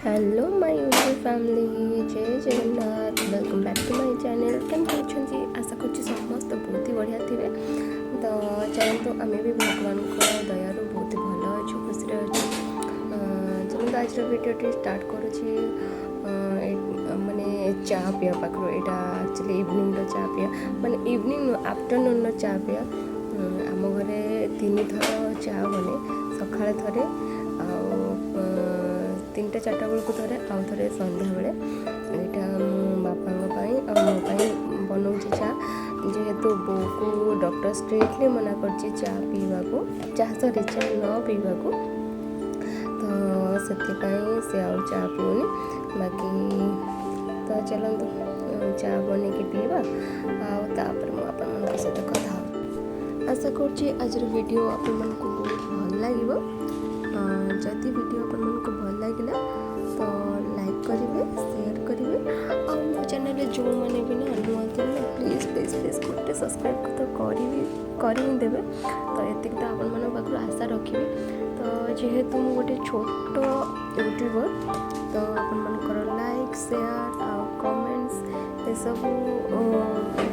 Hello my YouTube family, ଜୟ Jagannath. Welcome back to my channel. କେମିତି ଅଛନ୍ତି? ଆଶା କରୁଛି ସମସ୍ତେ ବହୁତ ହି ବଢ଼ିଆ ଥିବେ। ତ ଚାଲନ୍ତୁ, ଆମେ ବି ଭଗବାନଙ୍କ ଦୟାରୁ ବହୁତ ହି ଭଲ ଅଛୁ, ଖୁସିରେ ଅଛୁ। ଚାଲନ୍ତୁ, ଆଜିର ଭିଡ଼ିଓଟି ଷ୍ଟାର୍ଟ କରୁଛି ମାନେ ଚା ପିଇବା ପାଖରୁ। ଏଇଟା ଆକ୍ଚୁଆଲି ଇଭିନିଂର ଚା ପିଇବା, ମାନେ ଇଭିନିଂ ନୁହଁ, ଆଫ୍ଟରନୁନ୍ର ଚା ପିଇବା। ଆମ ଘରେ ତିନିଥର ଚା ବନେ। ସକାଳେ ଥରେ, ଆଉ 3ଟା 4ଟା ବେଳକୁ ଥରେ, ଆଉ ଥରେ ସନ୍ଧ୍ୟାବେଳେ। ଏଇଟା ମୁଁ ବାପାଙ୍କ ପାଇଁ ଆଉ ମୋ ପାଇଁ ବନଉଛି ଚା, ଯେହେତୁ ବୋଉକୁ ଡକ୍ଟର ଷ୍ଟ୍ରିକ୍ଟଲି ମନା କରିଛି ଚା ପିଇବାକୁ, ଚା, ସରି, ଚା ନ ପିଇବାକୁ। ତ ସେଥିପାଇଁ ସେ ଆଉ ଚା ପିଉନି। ବାକି ତ ଚାଲନ୍ତୁ, ଚା ବନେଇକି ପିଇବା ଆଉ ତାପରେ ମୁଁ ଆପଣମାନଙ୍କ ସହିତ କଥା ହେବି। ଆଶା କରୁଛି ଆଜିର ଭିଡ଼ିଓ ଆପଣମାନଙ୍କୁ ବହୁତ ଭଲ ଲାଗିବ। ଯଦି ଭିଡ଼ିଓ ଆପଣମାନଙ୍କୁ ଭଲ ଲାଗିଲା ତ ଲାଇକ୍ କରିବେ, ସେୟାର କରିବେ। ଆଉ ମୋ ଚ୍ୟାନେଲରେ ଯେଉଁମାନେ ବି ନା ନୂଆ ଥିବେ ନା, ପ୍ଲିଜ୍ ପ୍ଲିଜ୍ ପ୍ଲିଜ୍ ଗୋଟେ ସବସ୍କ୍ରାଇବ୍ ତ କରିବି କରି ହିଁ ଦେବେ। ତ ଏତିକି ତ ଆପଣମାନଙ୍କ ପାଖରୁ ଆଶା ରଖିବି। ତ ଯେହେତୁ ମୁଁ ଗୋଟେ ଛୋଟ ୟୁଟ୍ୟୁବର୍, ତ ଆପଣମାନଙ୍କର ଲାଇକ୍, ସେୟାର ଆଉ କମେଣ୍ଟସ୍ ଏସବୁ,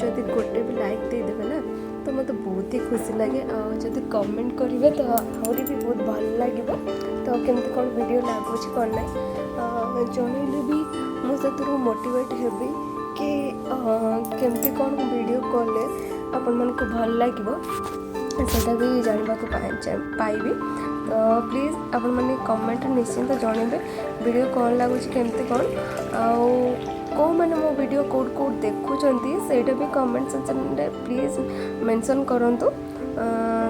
ଯଦି ଗୋଟେ ବି ଲାଇକ୍ ଦେଇଦେବେ ନା, ତ ମୋତେ ବହୁତ ହି ଖୁସି ଲାଗେ। ଆଉ ଯଦି କମେଣ୍ଟ କରିବେ ତ ଆହୁରି ବି ବହୁତ ଭଲ ଲାଗିବ। ତ କେମିତି କ'ଣ ଭିଡ଼ିଓ ଲାଗୁଛି, କ'ଣ ନାହିଁ, ଜଣେଇଲେ ବି ମୁଁ ସେଥିରୁ ମୋଟିଭେଟ୍ ହେବି କି କେମିତି କ'ଣ ଭିଡ଼ିଓ କଲେ ଆପଣମାନଙ୍କୁ ଭଲ ଲାଗିବ, ସେଇଟା ବି ଜାଣିବାକୁ ପାଇବି। ତ ପ୍ଲିଜ୍ ଆପଣମାନେ କମେଣ୍ଟରେ ନିଶ୍ଚିନ୍ତ ଜଣେଇବେ ଭିଡ଼ିଓ କ'ଣ ଲାଗୁଛି, କେମିତି କ'ଣ, ଆଉ କେଉଁମାନେ ମୋ ଭିଡ଼ିଓ କେଉଁଠି କେଉଁଠି ଦେଖୁଛନ୍ତି, ସେଇଟା ବି କମେଣ୍ଟ ସେକ୍ସନରେ ପ୍ଲିଜ୍ ମେନସନ୍ କରନ୍ତୁ,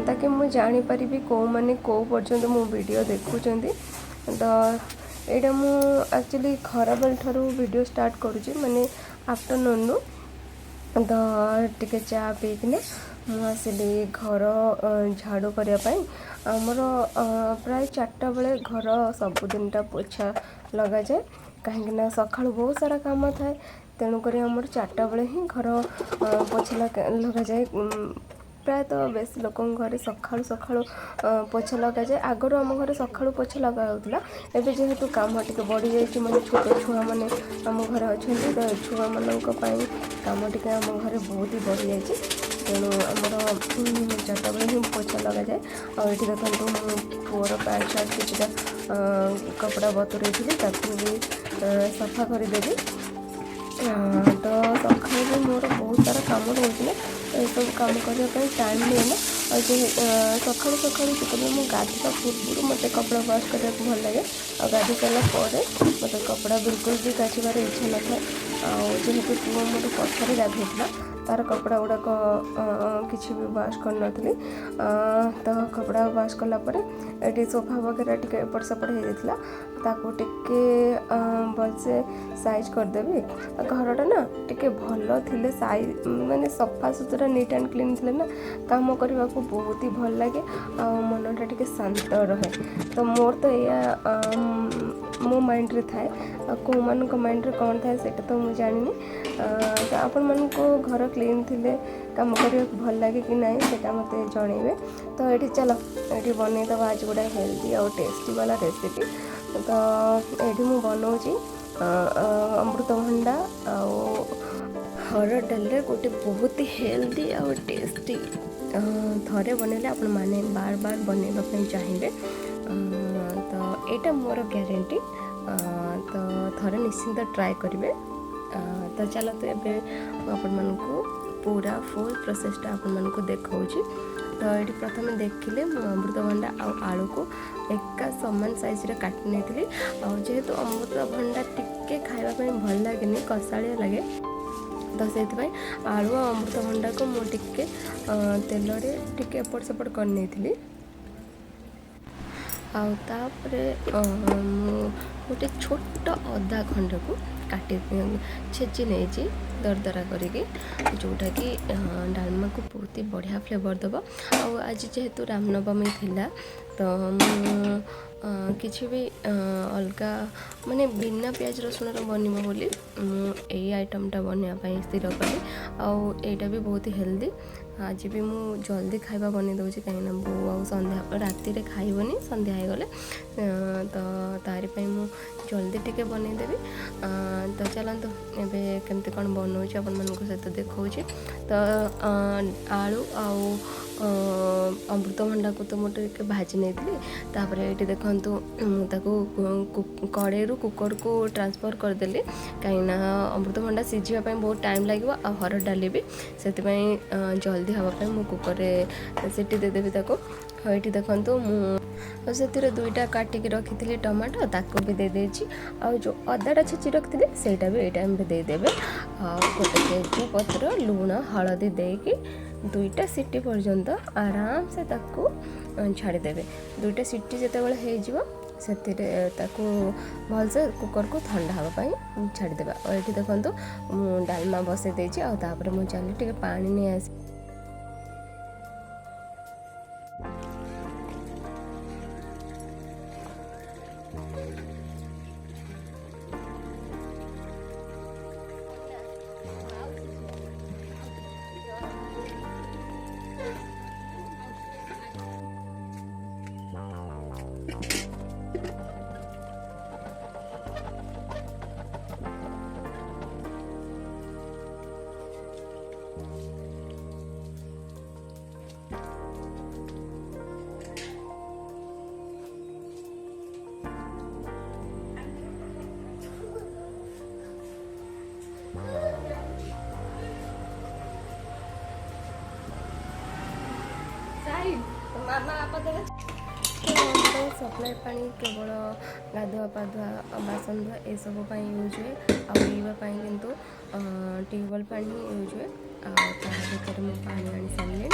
ତାକି ମୁଁ ଜାଣିପାରିବି କେଉଁମାନେ କେଉଁ ପର୍ଯ୍ୟନ୍ତ ମୋ ଭିଡ଼ିଓ ଦେଖୁଛନ୍ତି। ତ ଏଇଟା ମୁଁ ଆକ୍ଚୁଆଲି ଖରାବେଳ ଠାରୁ ଭିଡ଼ିଓ ଷ୍ଟାର୍ଟ କରୁଛି, ମାନେ ଆଫ୍ଟରନୁନ୍ରୁ। ତ ଟିକେ ଚା ପିଇକିନା ମୁଁ ଆସିଲି ଘର ଝାଡ଼ୁ କରିବା ପାଇଁ। ଆମର ପ୍ରାୟ 4ଟା ବେଳେ ଘର ସବୁଦିନଟା ପୋଛା ଲଗାଯାଏ, କାହିଁକିନା ସକାଳୁ ବହୁତ ସାରା କାମ ଥାଏ। ତେଣୁକରି ଆମର 4ଟା ବେଳେ ହିଁ ଘର ପୋଛା ଲଗାଯାଏ। ପ୍ରାୟତଃ ବେଶୀ ଲୋକଙ୍କ ଘରେ ସକାଳୁ ସକାଳୁ ପୋଛା ଲଗାଯାଏ। ଆଗରୁ ଆମ ଘରେ ସକାଳୁ ପୋଛା ଲଗା ହେଉଥିଲା। ଏବେ ଯେହେତୁ କାମ ଟିକେ ବଢ଼ିଯାଇଛି, ମାନେ ଛୋଟ ଛୁଆମାନେ ଆମ ଘରେ ଅଛନ୍ତି, ତ ଛୁଆମାନଙ୍କ ପାଇଁ କାମ ଟିକେ ଆମ ଘରେ ବହୁତ ହି ବଢ଼ିଯାଇଛି। ତେଣୁ ଆମର 4ଟା ବେଳେ ହିଁ ପୋଛା ଲଗାଯାଏ। ଆଉ ଏଠି ଦେଖନ୍ତୁ, ମୁଁ ପୁଅର ପ୍ୟାଣ୍ଟ ସାର୍ଟ କିଛିଟା କପଡ଼ା ବତୁରେଇଥିଲି, ତାକୁ ବି ସଫା କରିଦେବି। ତ ସକାଳୁ ବି ମୋର ବହୁତ ସାରା କାମ ରହୁଛି ନା, ତ ଏସବୁ କାମ କରିବା ପାଇଁ ଟାଇମ୍ ମିଳେ ନା। ଆଉ ଯେ ସକାଳୁ ସକାଳୁ ଯେତେବେଳେ ମୁଁ ଗାଧୋଇବା ପୂର୍ବରୁ ମୋତେ କପଡ଼ା ୱାଶ୍ କରିବାକୁ ଭଲ ଲାଗେ, ଆଉ ଗାଧୋଇ ସାରିଲା ପରେ ମୋତେ କପଡ଼ା ବିଲକୁଲ ବି କାଚିବାର ଇଚ୍ଛା ନଥାଏ। ଆଉ ଯେହେତୁ ପୁଅ ମୋର ପଛରେ ଗାଧୋଇଥିଲା, ତା'ର କପଡ଼ା ଗୁଡ଼ାକ କିଛି ବି ୱାଶ୍ କରିନଥିଲି। ତ କପଡ଼ା ୱାଶ୍ କଲା ପରେ ଏଠି ସୋଫା ବଗେରା ଟିକେ ଏପଟ ସେପଟ ହେଇଯାଇଥିଲା, ତାକୁ ଟିକେ ଭଲସେ ସାଇଜ୍ କରିଦେବି। ଆଉ ଘରଟା ନା ଟିକେ ଭଲ ଥିଲେ, ସାଇଜ୍ ମାନେ ସଫା ସୁତୁରା, ନିଟ୍ ଆଣ୍ଡ କ୍ଲିନ୍ ଥିଲେ ନା, କାମ କରିବାକୁ ବହୁତ ହି ଭଲ ଲାଗେ ଆଉ ମନଟା ଟିକେ ଶାନ୍ତ ରହେ। ତ ମୋର ତ ଏଇଆ ମୋ ମାଇଣ୍ଡରେ ଥାଏ। ଆଉ କେଉଁମାନଙ୍କ ମାଇଣ୍ଡରେ କ'ଣ ଥାଏ, ସେଇଟା ତ ମୁଁ ଜାଣିନି। ତ ଆପଣମାନଙ୍କୁ ଘର କ୍ଲିନ୍ ଥିଲେ କାମ କରିବାକୁ ଭଲ ଲାଗେ କି ନାହିଁ, ସେଇଟା ମୋତେ ଜଣେଇବେ। ତ ଏଠି ଚାଲ, ଏଠି ବନେଇଦେବା ଆଜି ଗୋଟେ ହେଲ୍ଦି ଆଉ ଟେଷ୍ଟି ବାଲା ରେସିପି। ତ ଏଇଠି ମୁଁ ବନଉଛି ଅମୃତଭଣ୍ଡା ଆଉ ହରଡ଼ ଡାଲିରେ ଗୋଟେ ବହୁତ ହେଲ୍ଦି ଆଉ ଟେଷ୍ଟି। ଥରେ ବନେଇଲେ ଆପଣମାନେ ବାର ବାର ବନେଇବା ପାଇଁ ଚାହିଁବେ। ତ ଏଇଟା ମୋର ଗ୍ୟାରେଣ୍ଟି। ତ ଥରେ ନିଶ୍ଚିନ୍ତ ଟ୍ରାଏ କରିବେ। ତ ଚାଲନ୍ତୁ, ଏବେ ମୁଁ ଆପଣମାନଙ୍କୁ ପୁରା ଫୁଲ୍ ପ୍ରୋସେସ୍ଟା ଆପଣମାନଙ୍କୁ ଦେଖାଉଛି। ତ ଏଇଠି ପ୍ରଥମେ ଦେଖିଲେ, ମୁଁ ଅମୃତଭଣ୍ଡା ଆଉ ଆଳୁକୁ ଏକା ସମାନ ସାଇଜ୍ରେ କାଟି ନେଇଥିଲି। ଆଉ ଯେହେତୁ ଅମୃତଭଣ୍ଡା ଟିକେ ଖାଇବା ପାଇଁ ଭଲ ଲାଗେନି, କଷାଳିଆ ଲାଗେ, ତ ସେଇଥିପାଇଁ ଆଳୁ ଆଉ ଅମୃତଭଣ୍ଡାକୁ ମୁଁ ଟିକେ ତେଲରେ ଟିକେ ଏପଟ ସେପଟ କରିନେଇଥିଲି। ଆଉ ତାପରେ ମୁଁ ଗୋଟେ ଛୋଟ ଅଦା ଖଣ୍ଡକୁ କାଟି ଛେଚି ନେଇଛି ଦରଦରା କରିକି, ଯେଉଁଟାକି ଡାଲମାକୁ ବହୁତ ହି ବଢ଼ିଆ ଫ୍ଲେଭର୍ ଦେବ। ଆଉ ଆଜି ଯେହେତୁ ରାମନବମୀ ଥିଲା, ତ ମୁଁ କିଛି ବି ଅଲଗା, ମାନେ ବିନା ପିଆଜ ରସୁଣର ବନିବ ବୋଲି ମୁଁ ଏଇ ଆଇଟମ୍ଟା ବନେଇବା ପାଇଁ ସ୍ଥିର କଲି। ଆଉ ଏଇଟା ବି ବହୁତ ହେଲ୍ଦି। ଆଜି ବି ମୁଁ ଜଲ୍ଦି ଖାଇବା ବନେଇ ଦେଉଛି, କାହିଁକିନା ବୋଉ ଆଉ ସନ୍ଧ୍ୟା ରାତିରେ ଖାଇବନି, ସନ୍ଧ୍ୟା ହେଇଗଲେ, ତ ତାରି ପାଇଁ ମୁଁ ଜଲ୍ଦି ଟିକେ ବନେଇଦେବି। ତ ଚାଲନ୍ତୁ ଏବେ କେମିତି କ'ଣ ବନଉଛି ଆପଣମାନଙ୍କ ସହିତ ଦେଖାଉଛି। ତ ଆଳୁ ଆଉ ଅମୃତଭଣ୍ଡାକୁ ତ ମୁଁ ଟିକେ ଭାଜି ନେଇଥିଲି। ତାପରେ ଏଇଠି ଦେଖନ୍ତୁ ମୁଁ ତାକୁ କଡ଼େଇରୁ କୁକରକୁ ଟ୍ରାନ୍ସଫର୍ କରିଦେଲି, କାହିଁକିନା ଅମୃତଭଣ୍ଡା ସିଝିବା ପାଇଁ ବହୁତ ଟାଇମ୍ ଲାଗିବ ଆଉ ହରଡ଼ ଡାଲି ବି, ସେଥିପାଇଁ ଜଲ୍ଦି ହେବା ପାଇଁ ମୁଁ କୁକରରେ ସିଟି ଦେଇଦେବି ତାକୁ। ଆଉ ଏଇଠି ଦେଖନ୍ତୁ ମୁଁ ଆଉ ସେଥିରେ 2ଟା କାଟିକି ରଖିଥିଲି ଟମାଟୋ, ତାକୁ ବି ଦେଇଦେଇଛି। ଆଉ ଯେଉଁ ଅଦାଟା ଛେଚି ରଖିଥିଲି ସେଇଟା ବି ଏଇ ଟାଇମ୍ରେ ଦେଇଦେବେ। ଆଉ ଗୋଟେ ତେଜପତ୍ର, ଲୁଣ, ହଳଦୀ ଦେଇକି 2ଟା ସିଟି ପର୍ଯ୍ୟନ୍ତ ଆରାମସେ ତାକୁ ଛାଡ଼ିଦେବେ। 2ଟା ସିଟି ଯେତେବେଳେ ହେଇଯିବ ସେଥିରେ ତାକୁ ଭଲସେ କୁକରକୁ ଥଣ୍ଡା ହେବା ପାଇଁ ଛାଡ଼ିଦେବା। ଆଉ ଏଇଠି ଦେଖନ୍ତୁ ମୁଁ ଡାଲମା ବସେଇ ଦେଇଛି। ଆଉ ତାପରେ ମୁଁ ଚାଲି ଟିକେ ପାଣି ନେଇ ଆସି ସପ୍ଲାଏ ପାଣି କେବଳ ଗାଧୁଆ ପାଧୁଆ, ବାସନ ଧୁଆ ଏସବୁ ପାଇଁ ୟୁଜ୍ ହୁଏ। ଆଉ ପିଇବା ପାଇଁ କିନ୍ତୁ ଟ୍ୟୁବୱେଲ୍ ପାଣି ହିଁ ୟୁଜ୍ ହୁଏ। ଆଉ ତା ଭିତରେ ମୁଁ ପାଣି ଆଣି ସାରିଲିଣି।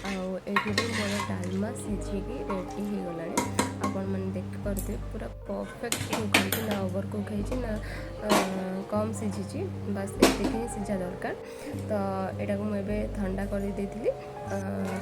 ଆଉ ଏଇଠି ବି ମୋର ଡାଲମା ସିଝିକି ରେଡ଼ି ହେଇଗଲାଣି। ଆପଣମାନେ ଦେଖିପାରୁଥିବେ ପୁରା ପରଫେକ୍ଟ କୁକ୍ ହେଇଛି, ନା ଓଭର କୁକ୍ ହେଇଛି ନା କମ୍ ସିଝିଛି, ବାସ୍ ଏତିକି ହିଁ ସିଝା ଦରକାର। ତ ଏଇଟାକୁ ମୁଁ ଏବେ ଥଣ୍ଡା କରିଦେଇଥିଲି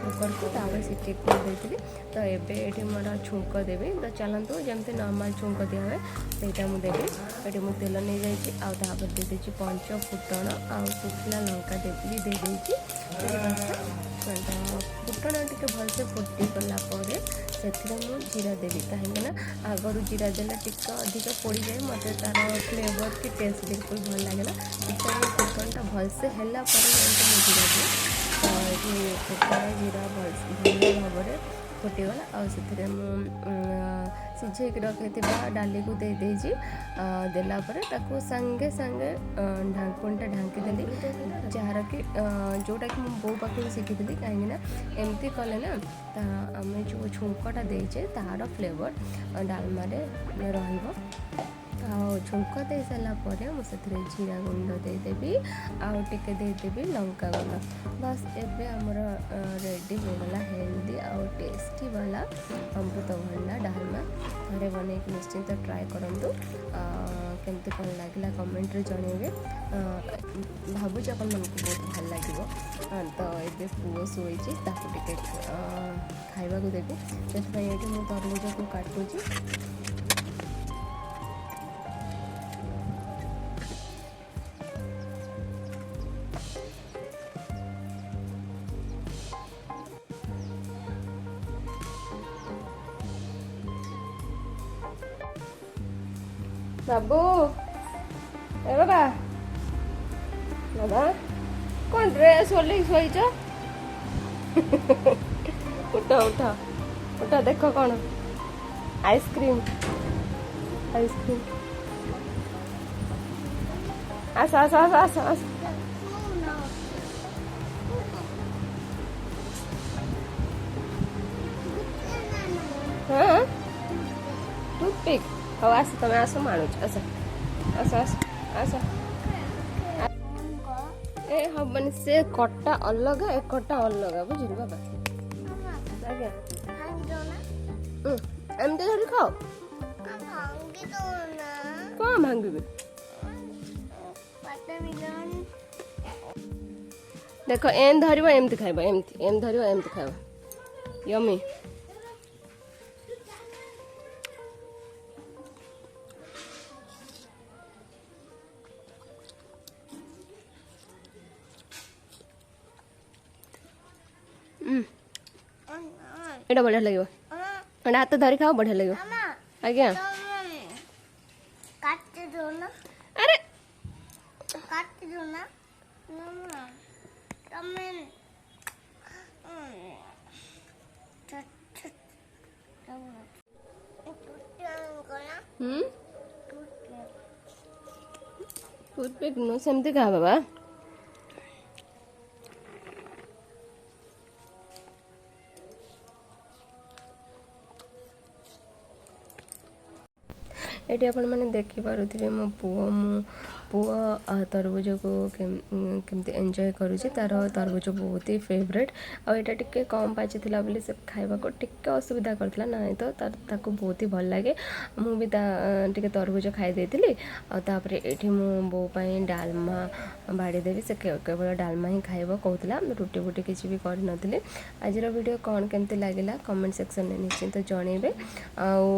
କୁକରକୁ, ତାପରେ ସିଟି ଦେଇଥିଲି। ତ ଏବେ ଏଇଠି ମୋର ଛୁଙ୍କ ଦେବି। ତ ଚାଲନ୍ତୁ ଯେମିତି ନର୍ମାଲ୍ ଛୁଙ୍କ ଦିଆ ହୁଏ ସେଇଟା ମୁଁ ଦେବି। ଏଠି ମୁଁ ତେଲ ନେଇଯାଇଛି ଆଉ ତାପରେ ଦେଇଦେଇଛି ପଞ୍ଚ ଫୁଟଣ ଆଉ ଶୁଖିଲା ଲଙ୍କା ବି ଦେଇଦେଇଛି 4-5ଟା। ତ ଫୁଟଣ ଟିକେ ଭଲସେ ଫୁଟିଗଲା ପରେ ସେଥିରେ ମୁଁ ଜିରା ଦେବି, କାହିଁକିନା ଆଗରୁ ଜିରା ଦେଲେ ଟିକେ ଅଧିକ ପୋଡ଼ିଯାଏ, ମୋତେ ତା'ର ଫ୍ଲେଭର୍ କି ଟେଷ୍ଟ ବିଲକୁଲ ଭଲ ଲାଗେନା। ସେଥିପାଇଁ ଫୁଟଣଟା ଭଲସେ ହେଲା ପରେ ଯାଇକି ମୁଁ ଜିରା ଦିଏ। ତ ଏଠି ଫୁଟଣ ଜିରା ଭଲ ଭାବରେ ଫୁଟିଗଲା ଆଉ ସେଥିରେ ମୁଁ ସିଝେଇକି ରଖିଥିବା ଡାଲିକୁ ଦେଇଦେଇଛି। ଦେଲା ପରେ ତାକୁ ସାଙ୍ଗେ ସାଙ୍ଗେ ଢାଙ୍କୁଣୀଟା ଢାଙ୍କିଦେଲି, ଯାହାର କି ଯେଉଁଟାକି ମୁଁ ବୋଉ ପାଖରୁ ଶିଖିଥିଲି, କାହିଁକିନା ଏମିତି କଲେ ନା ତା ଆମେ ଯେଉଁ ଛୁଙ୍କଟା ଦେଇଛେ ତାର ଫ୍ଲେଭର୍ ଡାଲମାରେ ରହିବ। ଆଉ ଛୁଙ୍କ ଦେଇ ସାରିଲା ପରେ ମୁଁ ସେଥିରେ ଜିରା ଗୁଣ୍ଡ ଦେଇଦେବି ଆଉ ଟିକେ ଦେଇଦେବି ଲଙ୍କା ଗୁଣ୍ଡ। ବାସ୍ ଏବେ ଆମର ରେଡ଼ି ହେଇଗଲା ହେଲ୍ଦି ଆଉ ଟେଷ୍ଟି ବାଲା ଅମୃତଭଣ୍ଡା ଡାଲମା। ଘରେ ବନେଇକି ନିଶ୍ଚିନ୍ତ ଟ୍ରାଏ କରନ୍ତୁ। କେମିତି କ'ଣ ଲାଗିଲା କମେଣ୍ଟରେ ଜଣାଇବେ। ଭାବୁଛି ଆପଣମାନଙ୍କୁ ବହୁତ ଭଲ ଲାଗିବ। ତ ଏବେ ପୁଅ ଶୋଇଛି, ତାକୁ ଟିକେ ଖାଇବାକୁ ଦେବି, ସେଥିପାଇଁ ଏଇଠି ମୁଁ ତରଭୁଜକୁ କାଟୁଛି। ବାବୁ, ଏ ବାବା, ବାବା କ'ଣ ଡ୍ରେସ୍ ଓହ୍ଲେଇକି ଶୋଇଛ? ଉଠ ଉଠ ଉଠ, ଦେଖ କ'ଣ ଆଇସ୍କ୍ରିମ୍, ଆଇସ୍କ୍ରିମ୍। ଆସ ଆସ ଆସ ଆସ ଆସ। ହଁ, ଟୁଥପିକ୍। ହଉ ଆସ, ତମେ ଆସ, ମୁଁ ଆଣୁଛି। ଆସ ଆସ ଆସ ଆସ। ଏ ହବନି, ସେ କଟା ଅଲଗା ଏ କଟା ଅଲଗା, ବୁଝିଲୁ ବାବା? ଆଜ୍ଞା, ଏମିତି ଧରି ଖାଅ। କଣ ଭାଙ୍ଗିବି? ଦେଖ, ଏମିତି ଧରିବ, ଏମିତି ଖାଇବ, ଏମିତି ଏମିତି ଧରିବ, ଏମିତି ଖାଇବ। ୟମି। ଏଇଟା ବଢ଼ିଆ ଲାଗିବ। ଏଇଟା ହାତ ଧରି ଖାଅ, ବଢ଼ିଆ ଲାଗିବ। ଆଜ୍ଞା। କାଟି ଦଉନ। ଆରେ। କାଟି ଦଉନ ତମେ। ହୁଁ, ଟୁଥପିକ୍ ନୁହଁ, ସେମିତି ଖା ବାବା। ଏଠି ଆପଣମାନେ ଦେଖିପାରୁଥିବେ, ମୋ ପୁଅ, ମୁଁ ପୁଅ ତରଭୁଜକୁ କେମିତି ଏନ୍ଜୟ କରୁଛି। ତାର ତରଭୁଜ ବହୁତ ହି ଫେଭରେଟ୍। ଆଉ ଏଇଟା ଟିକେ କମ୍ ପାଚିଥିଲା ବୋଲି ସେ ଖାଇବାକୁ ଟିକେ ଅସୁବିଧା କରିଥିଲା, ନାଇଁ ତ ତାକୁ ବହୁତ ହି ଭଲ ଲାଗେ। ମୁଁ ବି ତା ଟିକେ ତରଭୁଜ ଖାଇ ଦେଇଥିଲି। ଆଉ ତାପରେ ଏଇଠି ମୁଁ ବୋଉ ପାଇଁ ଡାଲମା ବାଢ଼ିଦେବି। ସେ କେବଳ ଡାଲମା ହିଁ ଖାଇବ କହୁଥିଲା, ରୁଟି ଫୁଟି କିଛି ବି କରିନଥିଲି। ଆଜିର ଭିଡ଼ିଓ କ'ଣ କେମିତି ଲାଗିଲା, କମେଣ୍ଟ ସେକ୍ସନରେ ନିଶ୍ଚିନ୍ତ ଜଣେଇବେ। ଆଉ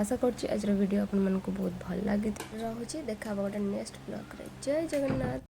ଆଶା କରୁଛି ଆଜିର ଭିଡ଼ିଓ ଆପଣମାନଙ୍କୁ ବହୁତ ଭଲ ଲାଗି। ରହୁଛି, ଦେଖା ହେବ ଗୋଟେ ନେକ୍ସଟ ବ୍ଲଗ୍ରେ। ଜୟ ଜଗନ୍ନାଥ।